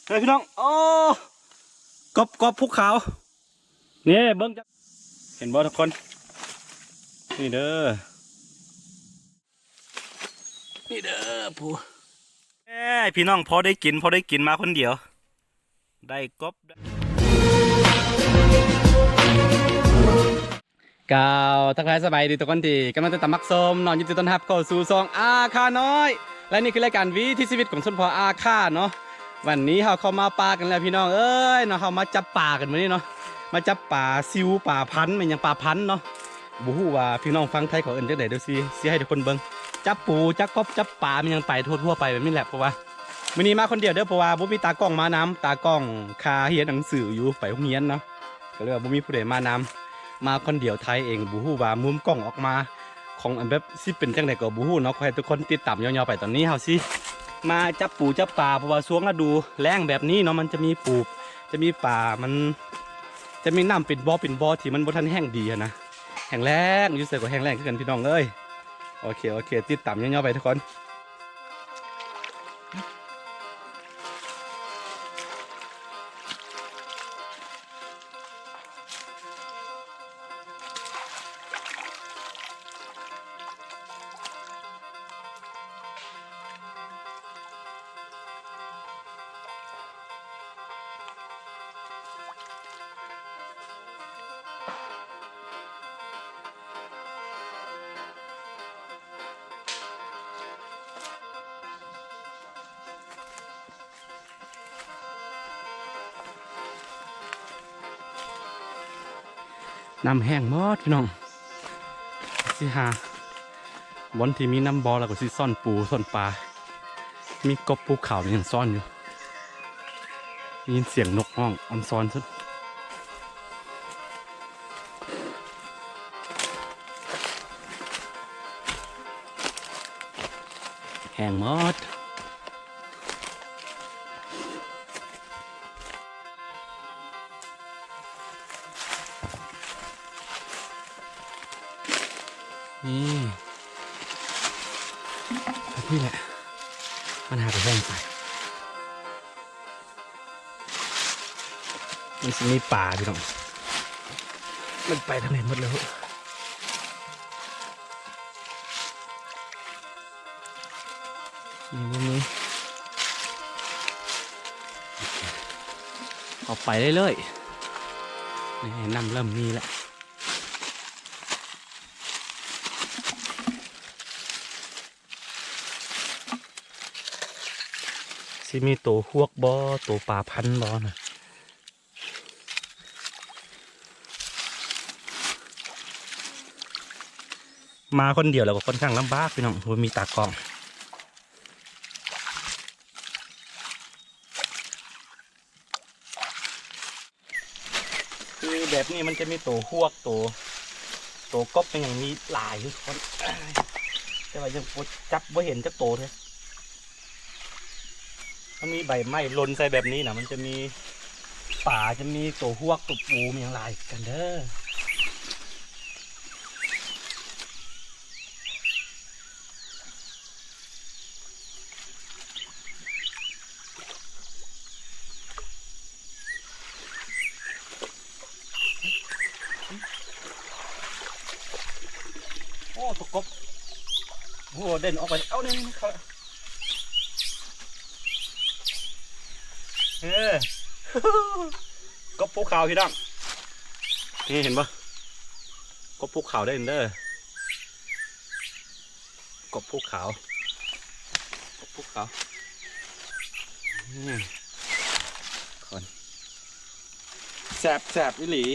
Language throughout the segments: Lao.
ເອີ ພີ່ນ້ອງ ໂອ້ ກົບ ກົບພູຂາວ ນີ້ເບິ່ງ ເຫັນບໍ່ທຸກຄົນ? ນີ້ເດີ ນີ້ເດີ ຜູ້ ເອີຍ ພີ່ນ້ອງ ພໍໄດ້ກິນ ພໍໄດ້ກິນ ມາຄົນດຽວ ໄດ້ກົບ ກ່າວທັກທາຍສະບາຍດີທຸກຄົນທີ່ກຳລັງຕິດຕາມຮັບຊົມເນາະ, ຍິນດີຕ້ອນຮັບເຂົ້າສູ່ຊ່ອງອາຄານ້ອຍ ແລະ ນີ້ຄືລາຍການວິຖີຊີວິດຂອງຊົນເຜົ່າອາຄາເນາະ. ວັນນີ້ເຮົາເຂົ້າມາປ່າກັນແລ້ວພີ່ນ້ອງເອີຍເນາະ, ເຮົາມາຈັບປາກັນມື້ນີ້ເນາະ, ມາຈັບປາຊິວ ປາພັນ ແມ່ນຫຍັງ ປາພັນເນາະ. ບໍ່ຮູ້ວ່າພີ່ນ້ອງຝັ່ງໄທເຂົາເອີ້ນຈັ່ງໃດ ດຽວຊິ ຊິໃຫ້ທຸກຄົນເບິ່ງ. ຈັບປູ ຈັບກົບ ຈັບປາ ແມ່ນຫຍັງ ໄປທົ່ວໆໄປແບບນີ້ແຫຼະ. ເພາະວ່າມື້ນີ້ມາຄົນດຽວເດີ ເພາະວ່າບໍ່ມີຕາກ້ອງມານຳ, ຕາກ້ອງຄາຮຽນໜັງສືຢູ່ ໄປໂຮງຮຽນເນາະ, ກໍເລີຍວ່າບໍ່ມີຜູ້ໃດມານຳ. ມາຄົນດຽວ ຖ່າຍເອງ ບໍ່ຮູ້ວ່າມຸມກ້ອງອອກມາຂອງອັນແບບຊິເປັນຈັ່ງໃດກໍບໍ່ຮູ້ເນາະ. ຂໍໃຫ້ທຸກຄົນຕິດຕາມຍາວໆໄປ. ຕອນນີ້ເຮົາຊິມາຈັບປູຈັບປາ ເພາະວ່າຊ່ວງລະດູແລ້ງແບບນີ້ເນາະ ມັນຈະມີປູ ຈະມີປາ ມັນຈະມີນ້ຳເປັນບໍ່ເປັນບໍ່ ທີ່ມັນບໍ່ທັນແຫ້ງດີຫັ້ນນະ. ແຫ້ງແລ້ງ ຢູ່ໃສກໍແຫ້ງແລ້ງຄືກັນພີ່ນ້ອງເອີຍ. ໂອເຄ ໂອເຄ ຕິດຕາມຍາວໆໄປທຸກຄົນ. ນ້ຳແຫ້ງໝົດພີ່ນ້ອງ. ຊິຫາບ່ອນທີ່ມີນ້ຳບໍ່ ແລ້ວກໍຊິຊ້ອນປູຊ້ອນປາ. ມີກົບພູຂາວຫຍັງຊ້ອນຢູ່. ໄດ້ຍິນສຽງນົກຮ້ອງອອນຊອນສຸດ. ແຫ້ງໝົດ. ນີ້ ແບບນີ້ແຫຼະ ມັນຫາກະແຫ້ງໄປ. ມັນຊິມີປາພີ່ນ້ອງ. ມັນໄປທາງໃດໝົດແລ້ວ? ນີ້ ນີ້ ນີ້ ເອົາໄປເລື້ອຍໆ. ນີ້ ນ້ຳເລີ່ມມີແລ້ວ. ຊິມີໂຕຮວກບໍ່ ໂຕປາພັນບໍ່ນະ? ມາຄົນດຽວແລ້ວກໍຄ່ອນຂ້າງລຳບາກພີ່ນ້ອງ ບໍ່ມີຕາກ້ອງ. ຄືແບບນີ້ມັນຈະມີໂຕຮວກ ໂຕ ໂຕກົບ ມັນຍັງມີຫຼາຍຢູ່ທຸກຄົນ ແຕ່ວ່າຍັງບໍ່ ຈັບບໍ່ເຫັນຈັກໂຕເທື່ອ. ມັນມີໃບໄມ້ຫຼົ່ນໃສ່ແບບນີ້ນະ ມັນຈະມີປາ ຈະມີໂຕຮວກ ໂຕປູ ມີຫຍັງຫຼາຍກັນເດີ. ໂອ້ ຕົວກົບ ໂອ້ ເດັ່ນອອກໄປ ເອົາ ນີ້ ນີ້ ນີ້ ເຂົ້າ ເອີ ກົບພູຂາວພີ່ນ້ອງ ນີ້ເຫັນບໍ່? ກົບພູຂາວເດ້ເດີ ກົບພູຂາວ ກົບພູຂາວ ນີ້ ຄົນ ແຊບ ແຊບອີ່ຫຼີ.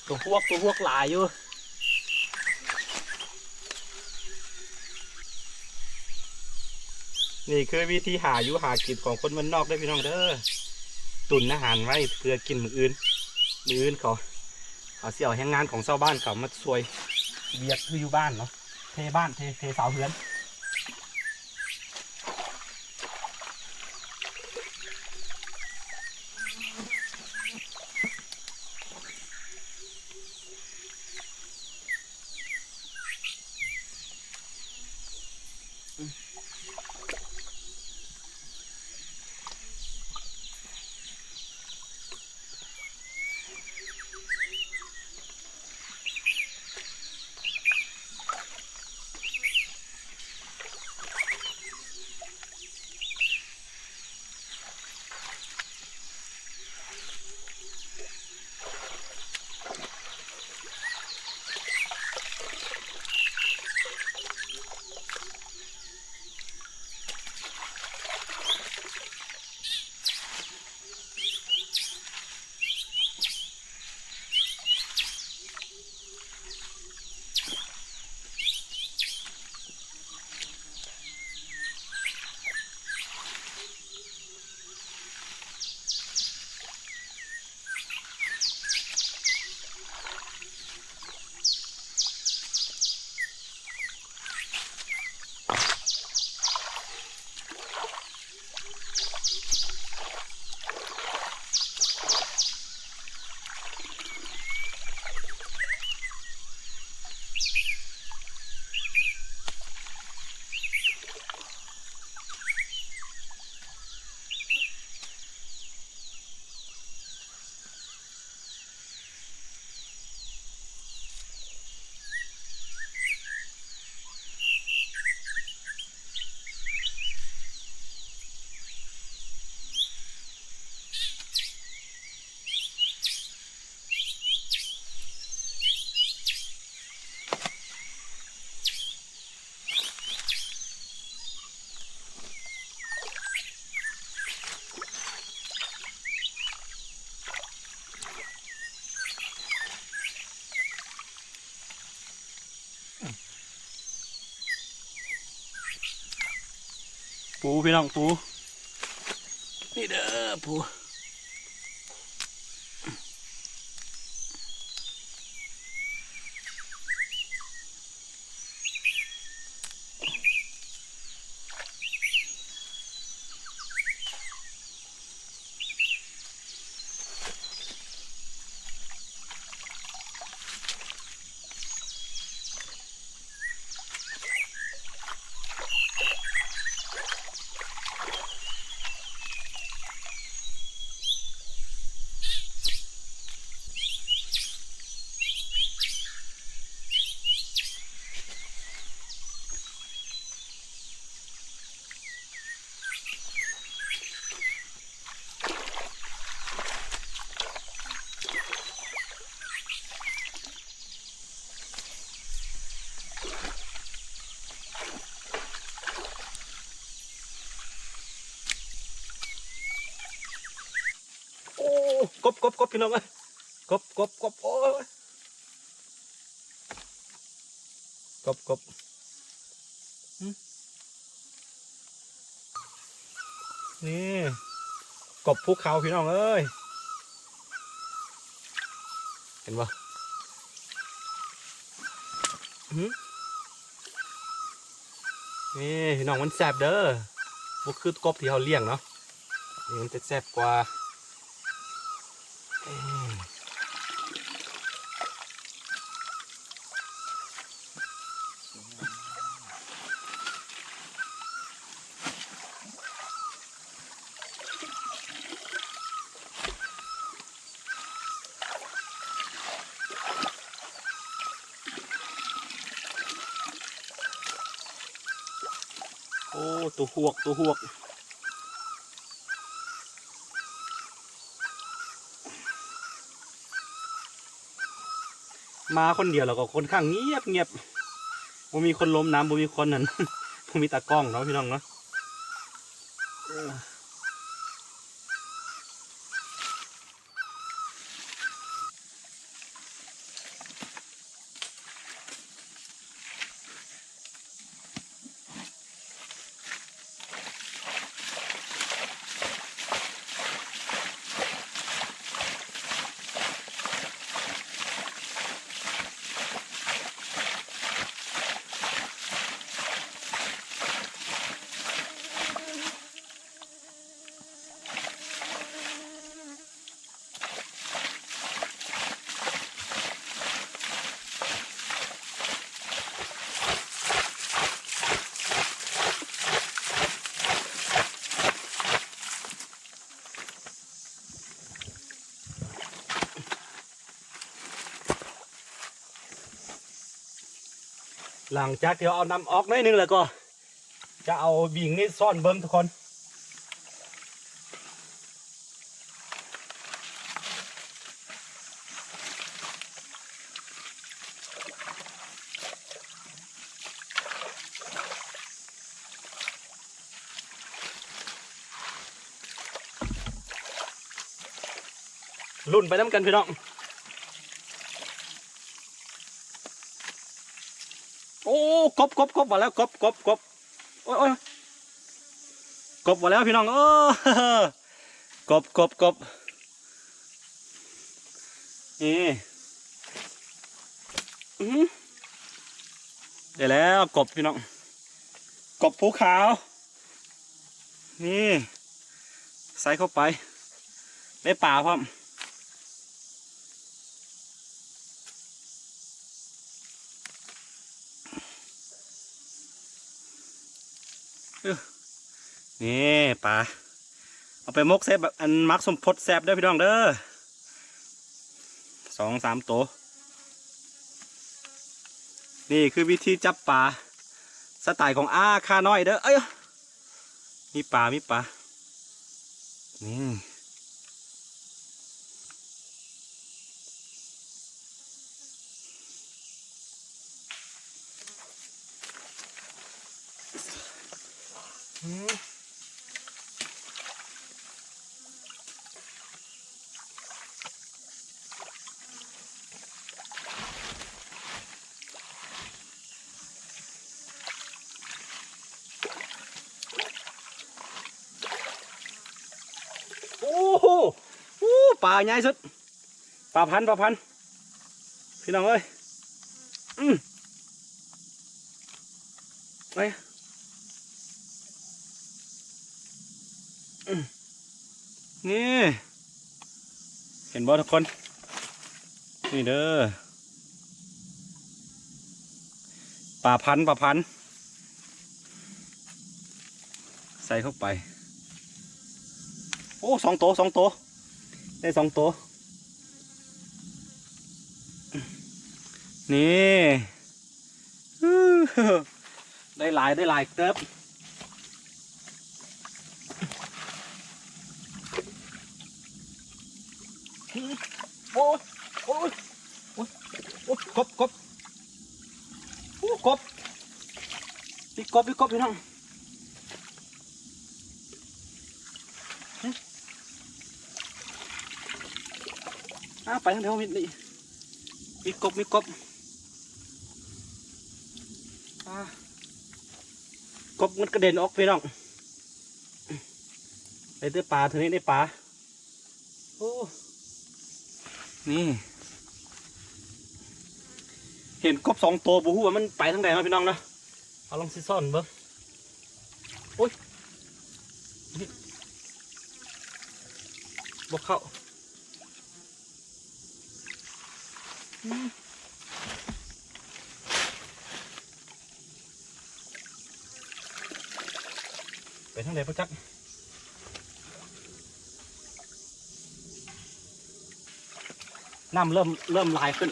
ຕົວຮວກ ຕົວຮວກຫຼາຍຢູ່. ນີ້ຄືວິທີຫາຢູ່ຫາກິນຂອງຄົນບ້ານນອກເດີພີ່ນ້ອງເດີ. ຕຸນອາຫານໄວ້ເພື່ອກິນມື້ອື່ນ. ມື້ອື່ນເຂົາ ເຂົາຊິເອົາແຮງງານຂອງຊາວບ້ານເຂົາມາຊ່ວຍວຽກຄືຢູ່ບ້ານເນາະ ເທບ້ານ ເທ ເທເສົາເຮືອນ. ປູພີ່ນ້ອງ ປູ ນີ້ເດີ ປູ. ໂອ້ ກົບ ກົບ ກົບ ພີ່ນ້ອງເອີຍ ກົບ ກົບ ກົບ ໂອ້ຍ ກົບ ກົບ ຫຶ ນີ້ ກົບພູເຂົາ ພີ່ນ້ອງເອີຍ ເຫັນບໍ່ ຫຶ ນີ້ພີ່ນ້ອງ ມັນແຊບເດີ ບໍ່ຄືກົບທີ່ເຮົາລ້ຽງເນາະ ນີ້ມັນຈະແຊບກວ່າ ເອີ. ໂອ້ ໂຕຮວກ ໂຕຮວກ ມາຄົນດຽວແລ້ວກໍຄ່ອນຂ້າງງຽບໆ ບໍ່ມີຄົນລົມນຳ ບໍ່ມີຄົນນັ້ນ ບໍ່ມີຕາກ້ອງເນາະ ພີ່ນ້ອງເນາະ ເອີ. ໂ ຫຼັງຈາກທີ່ເຮົາເອົານ້ຳອອກໜ້ອຍໜຶ່ງແລ້ວກໍ ຈະເອົາວິງນີ້ຊ້ອນເບິ່ງທຸກຄົນ. ລຸ້ນໄປນຳກັນພີ່ນ້ອງ. ໂອ້ ກົບ ກົບ ກົບ ວ່າແລ້ວ ກົບ ກົບ ກົບ ໂອ້ຍ ໂອ້ຍ ກົບວ່າແລ້ວພີ່ນ້ອງເອີຍ ກົບ ກົບ ກົບ ນີ້ ອື ໄດ້ແລ້ວ ກົບພີ່ນ້ອງ ກົບພູຂາວ ນີ້ ໃສ່ເຂົ້າໄປ ໄດ້ປາພ້ອມ ເອີ ນີ້ປາ ເອົາໄປໝົກແຊບ ອັນ ໝັກສົມພົດແຊບເດີພີ່ນ້ອງເດີ ສອງສາມໂຕ ນີ້ຄືວິທີຈັບປາ ສະໄຕຂອງອາຂ້ານ້ອຍເດີ ເອີຍ ມີປາ ມີປາ ນີ້ ອືມ. ໂອ້ໂຫ ໂອ້ ປາໃຫຍ່ສຸດ ປາພັນ ປາພັນ ພີ່ນ້ອງເອີຍ ອືມ ໄປ ອືມ ນີ້ ເຫັນບໍ່ທຸກຄົນ ນີ້ເດີ ປາພັນ ປາພັນ ໃສ່ເຂົ້າໄປ ໂອ້ ສອງໂຕ ສອງໂຕ ໄດ້ສອງໂຕ ນີ້ ໄດ້ຫຼາຍ ໄດ້ຫຼາຍເຕີບ ໂອ້ຍ ໂອ້ຍ ໂອ້ຍ ໂອ້ຍ ກົບ ກົບ ໂອ້ ກົບ ມີກົບ ມີກົບ ພີ່ນ້ອງ ອ້າວ ໄປທາງໃດ ມີ ມີກົບ ມີກົບ ອ່າ ກົບມັນກະເດັນອອກພີ່ນ້ອງ ໄດ້ແຕ່ປາ ເທື່ອນີ້ໄດ້ປາ ໂອ້ ນີ້ ເຫັນກົບສອງໂຕ ບໍ່ຮູ້ວ່າມັນໄປທາງໃດເນາະພີ່ນ້ອງເນາະ ເຮົາລອງຊິຊ້ອນເບິ່ງ ໂອ້ຍ ນີ້ ບໍ່ເຂົ້າ ອືມ ໄປທາງໃດບໍ່ຈັກ ນ້ຳເລີ່ມ ເລີ່ມຫຼາຍຂຶ້ນ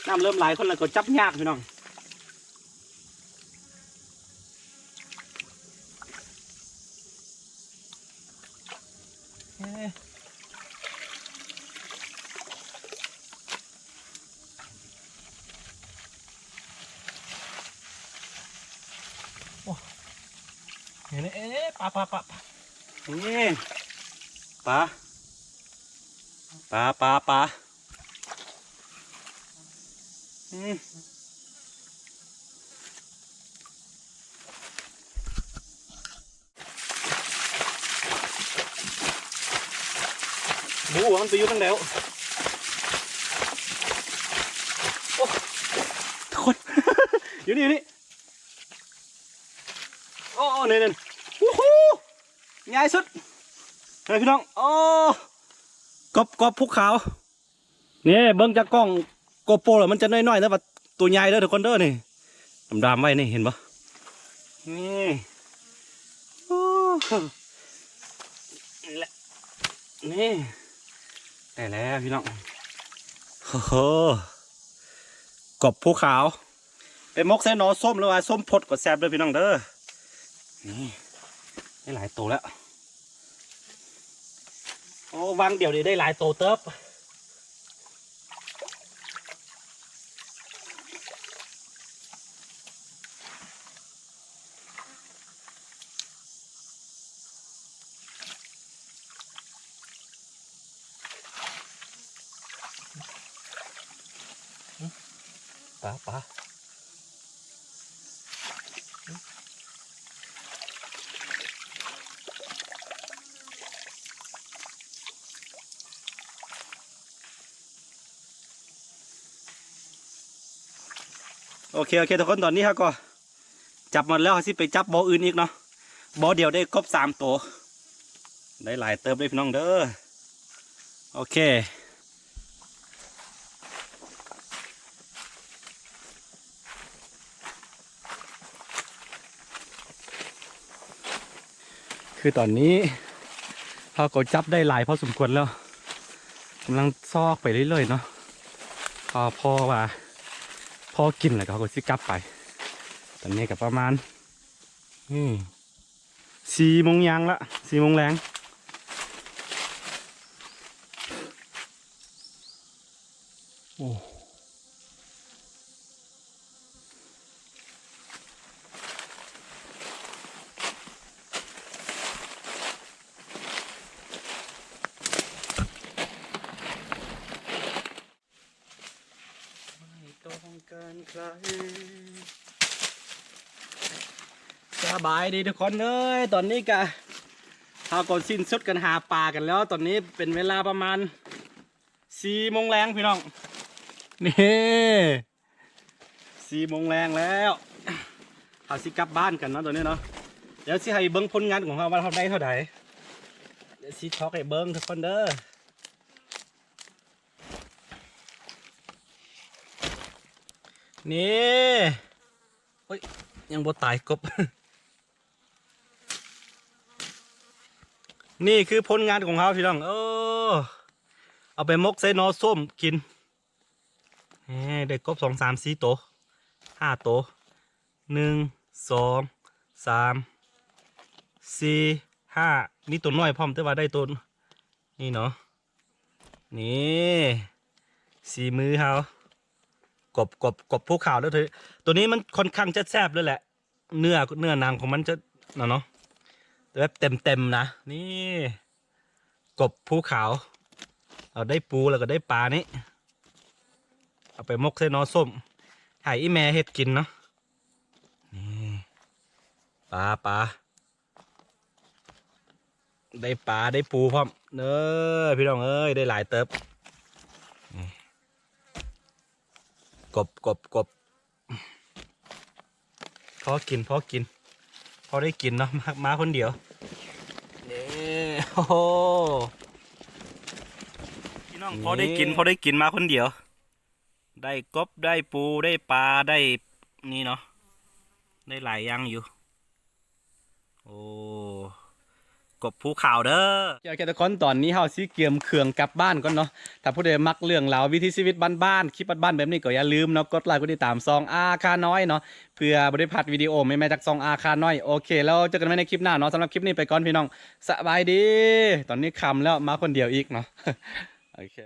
ນ້ຳເລີ່ມຫຼາຍຂຶ້ນແລ້ວກໍຈັບຍາກພີ່ນ້ອງ ເອີ ໂອ້ ນີ້ ເອີ ປາ ປາ ປາ ນີ້ ປາ ປາ ປາ ປາ ອືມ ບໍ່ຮູ້ວ່າມັນໄປຢູ່ທາງໃດ ໂອ້ ທຸກຄົນ ຢູ່ນີ້ ຢູ່ນີ້ ໂອ້ ນີ້ ນີ້ ອູ້ ໃຫຍ່ສຸດ ເອີ ພີ່ນ້ອງ ໂອ້ ກົບ ກົບພູຂາວ ນີ້ເບິ່ງຈາກກ້ອງໂກໂປຣແລ້ວມັນຈະນ້ອຍໆ ແຕ່ວ່າໂຕໃຫຍ່ເດີທຸກຄົນເດີ ນີ້ດຳໆໄວ້ນີ້ ເຫັນບໍ່ ນີ້ ໂອ້ ນີ້ແຫຼະ ນີ້ ໄດ້ແລ້ວພີ່ນ້ອງ ໂອ້ໂຫ ກົບພູຂາວ ໄປ ไปหมกใส่หน่อส้มหรือว่าส้มพดก็แซ่บเด้อพี่น้องเด้อ นี่ ได้หลายโตแล้ว โอ้ วังเดียวนี่ได้หลายโตเติบ ปา ปา โอเค โอเค ทุกคน ตอนนี้เฮาก็ จับหมดแล้ว เฮาสิไปจับบ่ออื่นอีกเนาะ บ่อเดียวได้กบสามโต ได้หลายเติบเลยพี่น้องเด้อ โอเค คือตอนนี้เฮาก็จับได้หลายพอสมควรแล้ว กำลังซอกไปเรื่อยๆเนาะ พอ พอว่า พอกินแล้วก็เฮาก็สิกลับไป ตอนนี้ก็ประมาณ อืม สี่โมงแลงละ สี่โมงแลง โอ้ ไม่ต้องการใคร สบายดีทุกคนเอ้ย ตอนนี้กะ เฮาก็สิ้นสุดกันหาปลากันแล้ว ตอนนี้เป็นเวลาประมาณสี่โมงแลงพี่น้อง นี่ สี่โมงแลงแล้ว เฮาสิกลับบ้านกันเนาะตอนนี้เนาะ เดี๋ยวสิให้เบิ่งผลงานของเฮาว่าเฮาได้เท่าใด เดี๋ยวสิทอกให้เบิ่งทุกคนเด้อ นี่ โอ๊ย ยังบ่ตายกบ นี่คือผลงานของเฮาพี่น้อง โอ้ เอาไปหมกใส่หน่อส้มกิน แหม ได้กบสอง สาม สี่โต ห้าโต หนึ่ง สอง สาม สี่ ห้า มีโตน้อยพร้อม แต่ว่าได้โต นี่เนาะ นี่ สีมือเฮา กบ กบ กบภูเขาเด้อ โตนี้มันค่อนข้างจะแซ่บเลยแหละ เนื้อ เนื้อหนังของมันจะนั่นเนาะ แบบเต็มๆนะ นี่ กบภูเขา เอาได้ปูแล้วก็ได้ปลานี่ เอาไปหมกใส่หน่อส้ม ให้อีแม่เฮ็ดกินเนาะ นี่ ปลา ปลา ได้ปลาได้ปูพร้อมเด้อพี่น้องเอ้ย ได้หลายเติบ นี่ กบ กบ กบ พอกิน พอกิน พอได้กินเนาะ มา มาคนเดียว นี่ โอ้โห พี่น้อง นี่ พอได้กิน พอได้กิน มาคนเดียว ได้กบ ได้ปู ได้ปลา ได้นี่เนาะ ได้หลายอย่างอยู่ โอ้ กบภูเขาเด้อ โอเค ทุกคน ตอนนี้เฮาสิเกียมเครื่องกลับบ้านก่อนเนาะ ถ้าผู้ใดมักเรื่องราววิถีชีวิตบ้านๆ คลิปบ้านๆ แบบนี้ก็อย่าลืมเนาะ กดไลค์ กดติดตามช่องอาคาน้อยเนาะ เพื่อบ่ได้พลาดวิดีโอใหม่ๆ จากช่องอาคาน้อย โอเค แล้วเจอกันใหม่ในคลิปหน้าเนาะ สำหรับคลิปนี้ไปก่อนพี่น้อง สบายดี ตอนนี้ค่ำแล้ว มาคนเดียวอีกเนาะ โอเค